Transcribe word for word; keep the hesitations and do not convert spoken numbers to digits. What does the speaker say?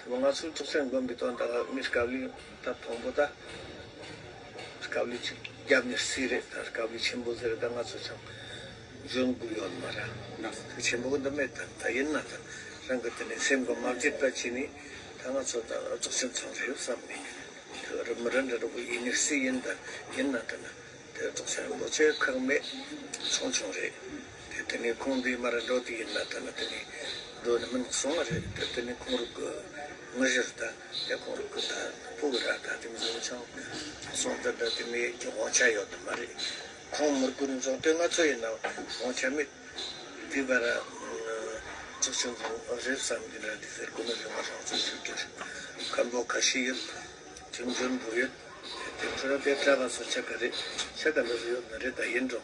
ང་ཚོའི་ཙོག་ཆེན་དགོན་པའི་དོན་དག་ངའི་དཀའ་ལས་ད་དང་པོ་ད་དཀའ་ལས་ཅིག་རྒྱབ་ནས་སྲིད་རེད། ད་དཀའ་ལས་ཆེན་པོ་ཟེར། ད་ང་ཚོ་ཅང་འཇོན་དགོས་ཡོད་མ་རེད། ཆེན་པོ་འདི་མེད། ད་ད་ཡིན་ན་ད་རང་གི་དེ་ནས་སེམས་ཀྱི་མ་བརྗེད་པ་བྱས་ནས་ད་ང་ཚོ་ད་ཙོག་ཆེན་ཚང་རེད་བསམ་ནས། དེ་རུ་མི་རེ་འདྲ་རུ་ཡིན་ནས་སྲིད་ཡིན། ད་ཡིན་ན་ད་ན། དེ་ཙོག་ཆེན་རིན་པོ་ཆེ་ཁག་མེད་ཆུང་ཆུང་རེད། དེ་དེ་ནས་ཁོང་འདི་མར་འགྲོ་དུས་ཡིན་ན་ད་ནི་དེ་ནས་འགྲོ་ནི་མིན་གསུང་བ་རེད། དེ་དེ་ནས་ཁོང་རུ་གི་ངུ་ཞིར་ད་དེ་ཁོང་རུ་གི་ད་སྤུ་གུ་ར་ད་དེ་མི་བཟོ་ཆང་གསུང་ད་ད་དེ་མེད་ཀྱི་དབང་ཆ་ཡོད་དུ་མ་རེད། ཁོང་མི་རྒུ་རིན་ཚོགས་དེ་ང་ཚོ་ཡིན་ན་དབང་ཆ་མེད། དེ་བར་ཙོག་ཆེན་རེད་བསམ་གྱི་འདྲ། དེ་ཟེར་དགོས་ན་རེད། ང་རང་ཚོ་ཞུ་རྒྱུ་རེད། མཁན་པོ་ཁ་ཤས་ཡོད། དེ་འཇོན་པོ་ཡོད། དེ་ཚོ་ར་དེ་གྲྭ་པ་ཚོ་ཆ་ག་རེད། ཆ་ག་འདྲ་ཡོད་ན་རེད། ད་ཡིན་འགྲོ།